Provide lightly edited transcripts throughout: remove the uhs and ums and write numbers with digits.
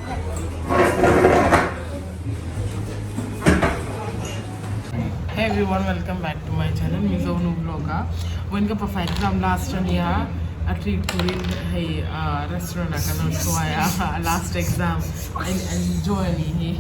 Hey everyone, welcome back to my channel Mizo Nu Vlog a vawiin ka pafa exam last ania a treat turin hei restaurant ah kan rawn hruai a last exam a in enjoy anih hi.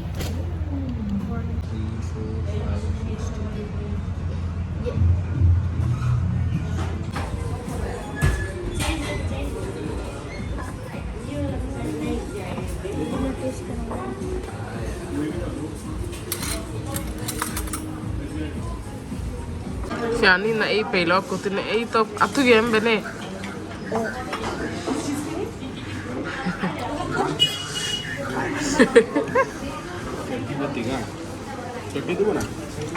Fianin a ei peih lo a kutin a ei tawp a tui em bene.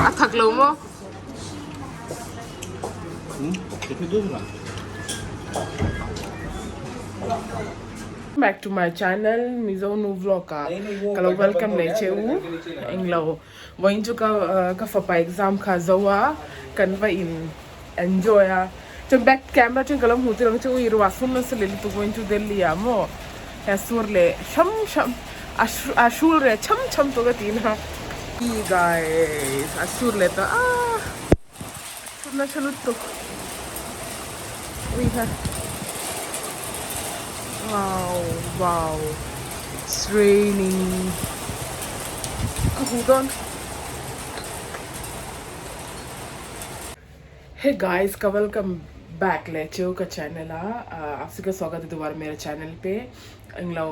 A thak lo maw? Back to my channel Mizo Nu Vlog ah ka lo welcome leh che u englo vawiin chu ka ka fapa exam kha zo a kan va in enjoy a chuan back camera atang ka lo hmuh tir ang che u i ruah sur nasa leh lutuk vawiin chu Delhi ah maw he sur leh hram hram a hrul reh cham cham tawh ka tih na guys a sur leh tawh a. Thutna tha lutuk ui ha wow wow it's raining ka huh dawn hey guys ka welcome back leh cheu ka channel a aap sabka swagat hai dubara mera channel pe englo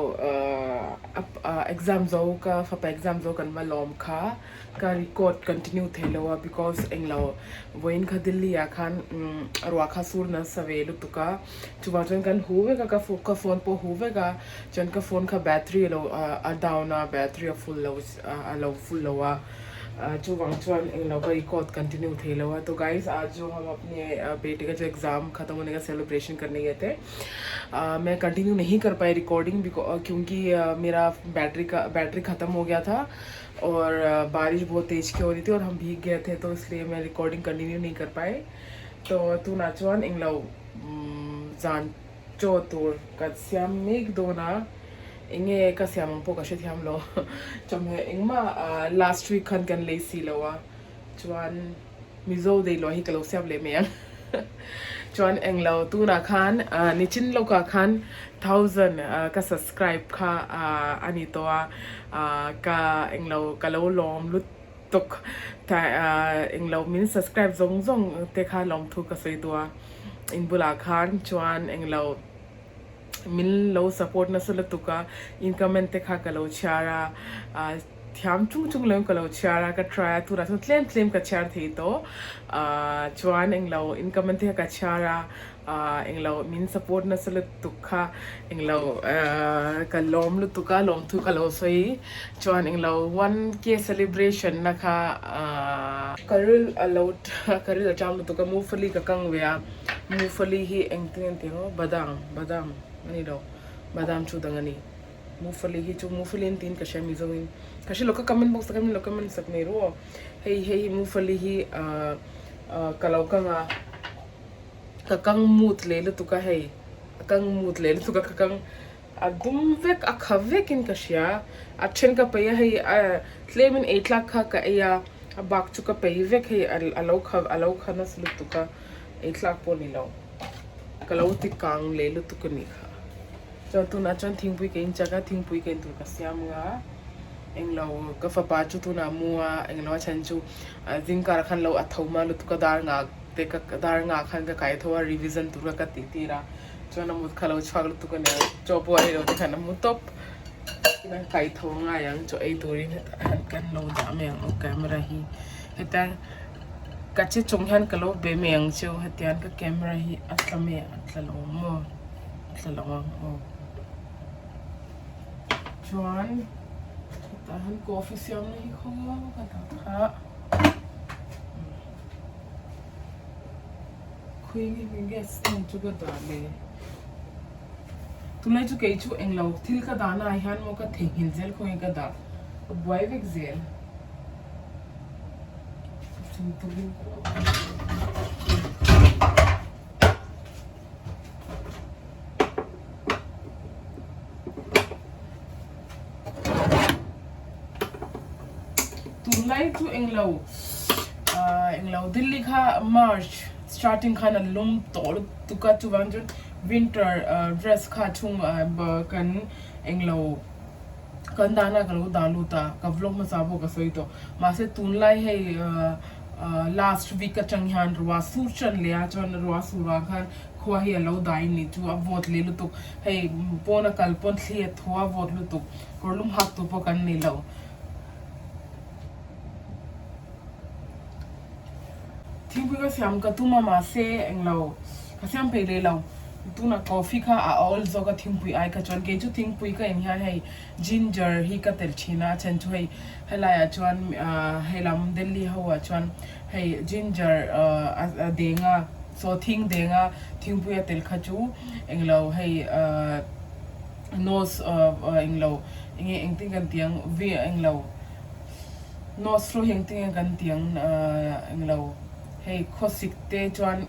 exam zo ka fapa exam zo kan va lawm kha. Ka record continue thei lo a because englo vawiin kha Delhi ah khan ruah kha sur nasa ve lutuk a chuvang chuan kan hu vek a ka ka phone pawh hu vek a chuan ka phone kha battery alo a down a battery a full lo a lo full lo a chuvang chuan englo ka record continue thei lo a to guys aaj jo hum apne bete ka jo exam khatam hone ka celebration karne gaye the main continue nahi kar payi recording kyunki mera battery ka battery khatam ho gaya tha और बारिश बहुत तेज की हो रही थी और हम भीग गए थे तो इसलिए मैं रिकॉर्डिंग कंटिन्यू नहीं कर पाए तो तू नाचवान इंगलो जान चो tur ka siam mek dawn a enge ka siam ang pawh ka hre thiam lo chawhmeh engmah last week khan kan lei si lo a chuan Mizo dei luah hi ka lo siam leh mai ang chuan englo tunah khan nichin lawkah khan thousand ka subscribe kha a ni tawh a ka englo ka lo lawm lutuk englo min subscribe zawng zawng te kha lawmthu ka sawi duh a in bulah khan chuan englo min lo support nasa lutuk a in comment te kha ka lo chhiar a thiam chung chung lem ka lo chhiar a ka try a tunah chuan tlem tlem ka chhiar thei tawh ahh chuan englo in comment te kha ka chhiar a ahh englo min support nasa lutuk kha englo ahh ka lawm lutuk a lawmthu ka lo sawi chuan englo one k celebration na kha ahh ka ril a lo ka ril a ṭam lutuk a mufali ka kang ve a mufali hi engtin nge tih ang aw badam badam a ni lo badam chu dang a ni. Mufali hi chu Mufali an tiin ka hria Mizo in ka hre lo ka comment box ah khan min lo comment sak mai ru aw hei hei hi Mufali hi ah ah ka lo kang a ka kang mut leh lutuk a hei a kang mut leh lutuk a ka kang a dum vek a kha vek in ka hria a then ka peih a hei ah tlem in ei tlak kha ka ei a a bak chu ka peih vek hei a lo kha a lo kha nasa lutuk a ei tlak pawh ni lo ka lo ti kang leh lutuk a nih kha. Chuan tunah chuan thingpui ka inchak a, thingpui ka intur ka siam nga, englo ka fapa chu tunah mu a, englo a chhan chu zingkar ah khan lo a tho hma lutuk a dar ngah te ka dar ngah khan ka kai tho a revision tur kha ka tih tir a, chuan a mut kha lo chhuak lutuk a nia, chaw pawh a ei lo te khan a mu tawp, ka kai tho ngai ang chaw ei turin hetah hian kan lo dah mai ang aw camera hi heta ka che chung hian ka lo be mai ang cheu hetiang ka camera hi a tla mai a tla lo maw. Thla lo ang aw. Chuan hetah hian coffee siam na hi khaw ka dah kha. Khawi nge ka gas tank chu ka dah le. Tunlai chu kei chu englo thil ka dah na ah hian maw ka theihnghilh zel khaw nge ka dah. Ka buai vek zel. Tunlai chu englo englo Delhi kha March starting khan an lum tawh lutuk a chuvang chuan winter dress kha chhung kan englo kan dahna ka lo dah lut a ka vlog hmasa pawh ka sawi tawh mahse tunlai hei last week atang hian ruah sur tan leh a chuan ruah sur ah khan khua hi a lo dai ni chu a vawt leh lutuk hei pawn a kal pawn thli a thaw a vawt lutuk kawr lum hak tur pawh kan nei lo. Thingpui ka siam ka tum a mahse englo ka siam peih leh lo tunah coffee kha a awl zawk a thingpui ai kha chuan kei chu thingpui ka in hian hei ginger hi ka telh thin a a then chu hei helai ah chuan ahh hei lam Delhi ho ah chuan hei ginger ahh a deng a saw thing deng a thingpui a telh kha chu englo hei ahh nose ahh englo enge engtin kan tih ang vi englo. Nose rawh hi engtin nge kan tih ang englo hei khawsik te chuan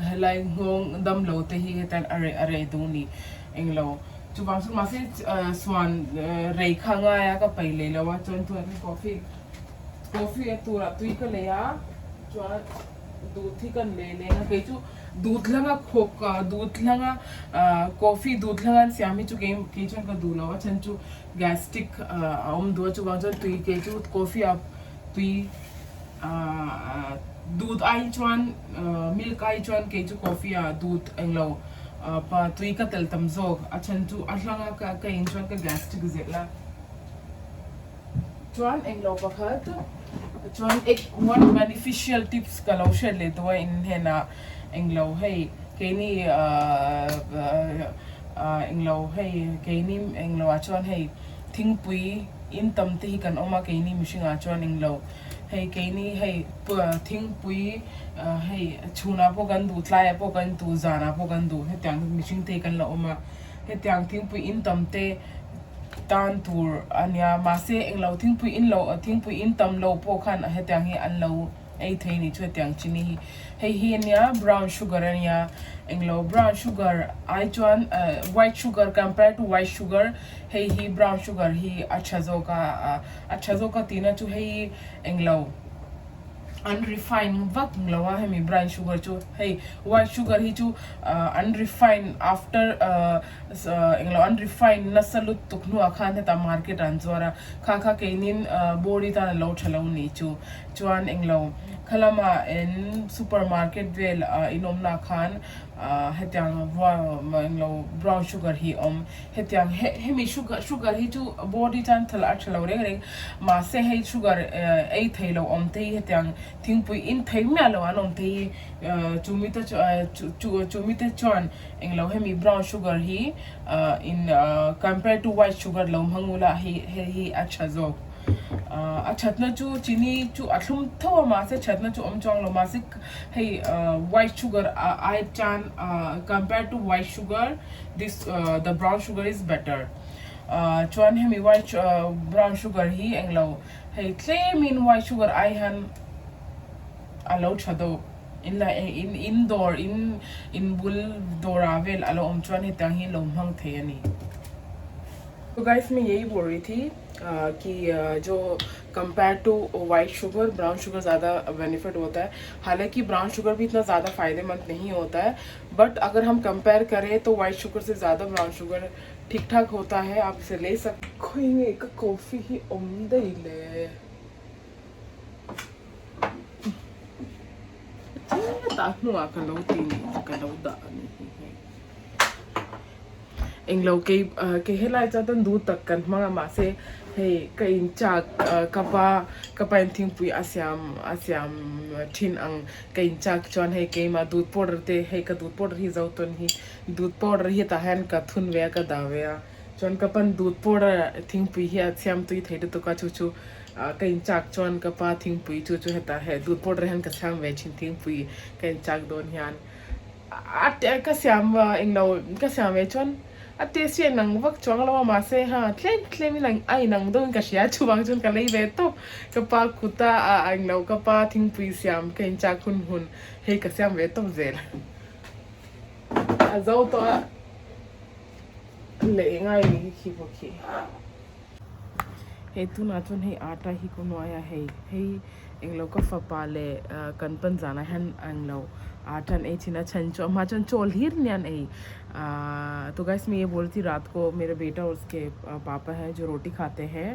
helai nghawng damlo te hi hetan a reh a reh duh ni englo chuvang chu mahse suan rei kha ngai a ka pai leh lo a chuan chuan coffee coffee a turah tui ka lei a chuan dut hi kan lei leng a kei chu dut hlanga khawk dut hlanga coffee dut hlanga an siam hi chu kei kei chuan ka duh lo a chhan chu Gastric a awm duh a chuvang chuan tui kei chu coffee ah tui ahh dut ai chuan milk ai chuan kei chu coffee ah dut englo pa tui ka tel tam zawk a chhan chu a hlang a ka in chuan ka gastric zel a chuan englo pakhat chuan egg one beneficial tips ka lo hriat leh duh a in hnenah englo hei keini ahh. Ahh englo hei keini englo ah chuan hei thingpui in tam te hi kan awm a keini mihring ah chuan englo hei keini hei thingpui ah hei chhun ah pawh kan duh tlai ah pawh kan duh zan ah pawh kan duh hetiang mihring te hi kan la awm a hetiang thingpui in tam te tan tur a nia mahse englo thingpui in lo thingpui in tam lo pawh khan hetiang hi an lo. Ei thei ni chu hetiang chini hi hei hi ania brown sugar ania englo brown sugar ai chuan white sugar compare to white sugar hei hi brown sugar hi a tha zawk a a tha zawk a tihna chu hei englo an refine vak lo a hemi brown sugar chu hei white sugar hi chu an refine after englo an refine nasa lutuk hnuah khan hetah market ah an zuar a kha kha keinin body tan a lo tha lo ni chu. Chuan englo kha lama in super market vel ah in awm lah khan ah hetiang englo brown sugar hi awm hetiang hemi sugar sugar hi chu body tan thal a tha lo reng reng mahse hei sugar ei thei lo awm te hi hetiang thingpui in thei miah lo an awm te hi chumi te chu chumi te chuan englo hemi brown sugar hi ah in compare to white sugar lo hmang ula hei hei hi a tha zawk. A thatna chu chini chu a thlum tho a mahse thatna chu awm chuang lo mahse hei white sugar ai tan compare to white sugar this the brown sugar is better chuan hemi white brown sugar hi englo hei tlemin white sugar ai hian a lo tha deuh in la in in dawr in in bul dawrah vel a lo awm chuan hetiang hi lo hmang thei a ni. So guys main yahi bol rahi thi ki jo compare to white sugar brown sugar ज़्यादा benefit होता है हालांकि brown sugar भी इतना ज़्यादा फ़ायदेमंद नहीं होता है बट अगर हम कंपेयर करें तो वाइट शुगर से ज़्यादा ब्राउन शुगर ठीक ठाक होता है आप इसे ले सकते खोएंगे एक कॉफ़ी ही ले Englo kei kei helai chuan tan duh tak kan hmang a mahse hei ka in chak ka pa ka pa in thingpui a siam a siam thin ang ka in chak chuan hei keimah dut powder te hei ka dut powder hi zo tawn hi dut powder hi tah hian ka thun ve a ka dah ve a chuan ka pan dut powder thingpui hi a siam tui thei lutuk a chu chu ka in chak chuan ka pa thingpui chu chu hetah hei dut powder hian ka siam ve thin thingpui ka in chak dawn hian. A ka siam englo ka siam ve chuan a taste hi a inang vak chuang lo a mahse ha tlem tlem in a inang deuhin ka hria chuvang chuan ka lei ve tawp ka pa kut a a englo ka pa thingpui siam ka inchak hun hun hei ka siam ve tawp zel a zo tawh a leh ngai ni khi khi bawk hi. Hei tunah chuan hei ata hi ka nuai a hei hei englo ka fapa leh kan pan zanah hian englo ata an ei thin a chhan chu a hma chuan chaw hlir nia an ei ahh toh guys main ye bol rahi thi raat ko mera beta aur uske papa hai jo roti khate hai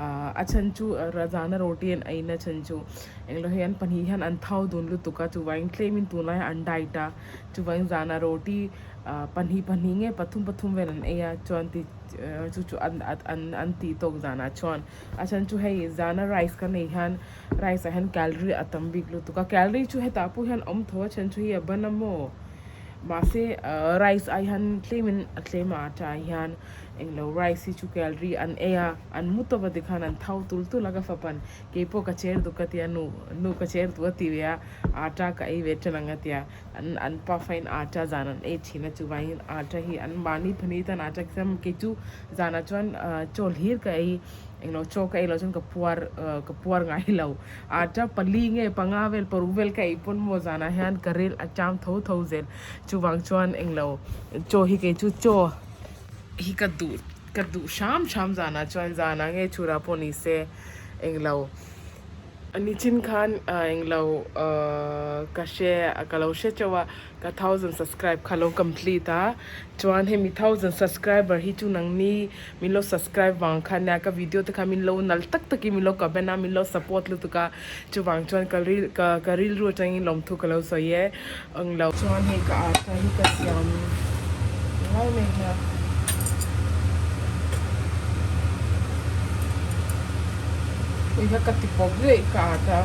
ahh a chhan chu zana roti an ei na chhan chu englo hei an pahnih hian an thau dun lutuk a chuvangin tlemin tunlai an diet a chuvangin zana roti ahh pahnih pahnih nge pathum pathum vel an ei a chuan ti chu chu an an an tih tawk zanah chuan a chhan chu hei zana rice kan ei hian rice ah hian calorie a tam bik lutuk a calorie chu hetah pawh hian a awm tho a chhan chu hei a ban a maw mahse ahh rice ai hian tlemin a tlem a aṭah hian englo rice hi chu calorie an ei a an mu tawp a tikhan an thau tul tul a ka fapan keipawh ka cher duk ka tia nu nu ka cher duh a ti ve a aṭa ka ei ve ṭan ang a tia. An an pafa in atta zan an ei thin a chuvangin atta hi an mahni phani tan atta khi chuan kei chu zanah chuan chaw hlir ka ei englo chaw ka ei loh chuan ka puar ka puar ngai lo atta pali nge panga vel paruk vel ka ei pawn maw zanah hian ka ril a cham tho tho zel chuvang chuan englo chaw hi kei chu chaw hi ka duh ka duh hram hram zanah chuan zanah nge chhurah pawh ni se englo. Nichin khan englo ka hre ka lo hre teuh a ka thousand subscribe kha lo complete a chuan hemi thousand subscriber hi chu nangni min lo subscribe vang kha nia ka video te kha min lo nal tak takin min lo comment a min lo support lutuk a chuvang chuan ka ril ka ka rilru atangin lawmthu ka lo sawi e englo chuan hei ka atta hi ka siam ngai mai hian. Ui kha ka ti pawp daih ka at a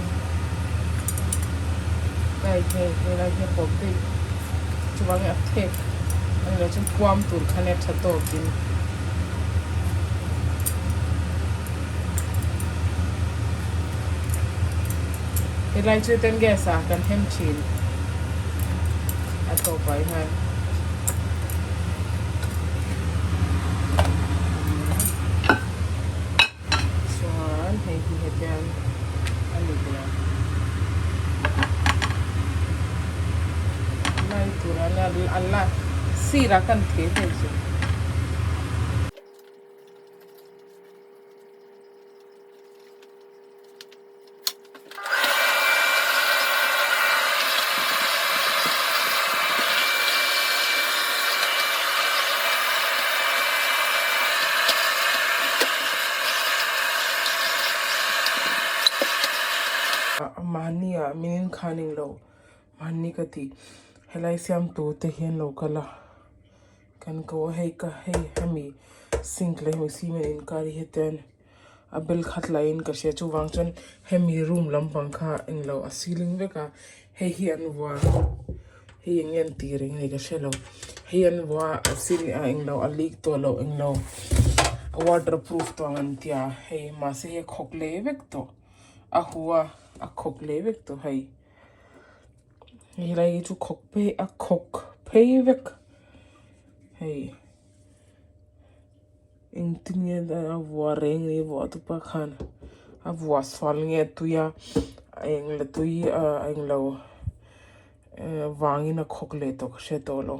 hei hei helai hi a pawp daih chuvangin a phek a ni lo chuan kuam tur kha nia tha tawkin. Helai chu ten gas ah kan hem thin a tawpah hian. Chuan hei hi hetiang a ni ve a. Lai tur a la a la sirah kan theh vel chu. Mahni ah min in khan englo mahni ka tih helai siamtu te hian lo kal a kan ko a hei ka hei hemi sink leh hemi cement inkar hi hetiang a bel khat laiin ka hria chuvang chuan hemi room lampang kha englo a ceiling vek a hei hi an vuah hei eng nge an tih reng ni ka hrelo hei an vuah a ceiling ah englo a leak tawh loh englo a waterproof tawh ang an tia hei mahse hei a khawk leh vek tawh a huh a a khawk leh vek tawh hei helai hi chu khawk phei a khawk phei vek hei. Engtin nge a vuah reng ni vuah tupa khan a vuah sual nge a tui a a eng la tui a englo vangin a khawk leh tawh ka hre tawh lo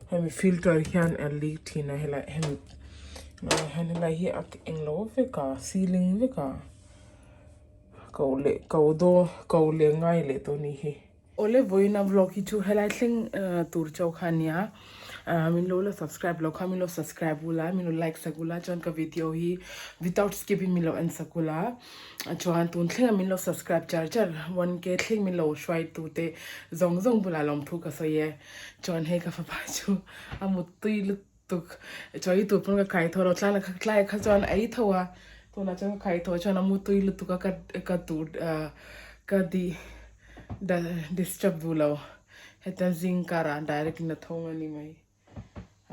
hemi filter hian a leak thin a helai hemi helai hi a englo vek a ceiling vek a koh leh ko dawn ko leh ngai leh tawh a nih hi. Awle vawiina vlog hi chu helai thleng tur chauh kha ania min lo la subscribe lo kha min lo subscribe ula min lo like sak ula chuan ka video hi without skip in min lo en sak ula chuan tun thlenga min lo subscribe char char 1k thleng min lo hruai tu te zawng zawng bulah lawmthu ka sawi e chuan hei ka fapa chu a muttui lutuk chuan i tur pawn ka kai tho lo tlai tlai kha chuan a ei tho a tunah chuan ka kai tho chuan a muttui lutuk a ka tur ka di disturb duh lo heta zing karah direct in a tho a ni mai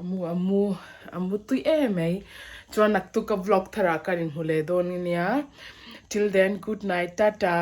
a mu a mu a mu tui em mai chuan naktuk ka vlog tharah ka inhmu leh dawn ania till then good night tata.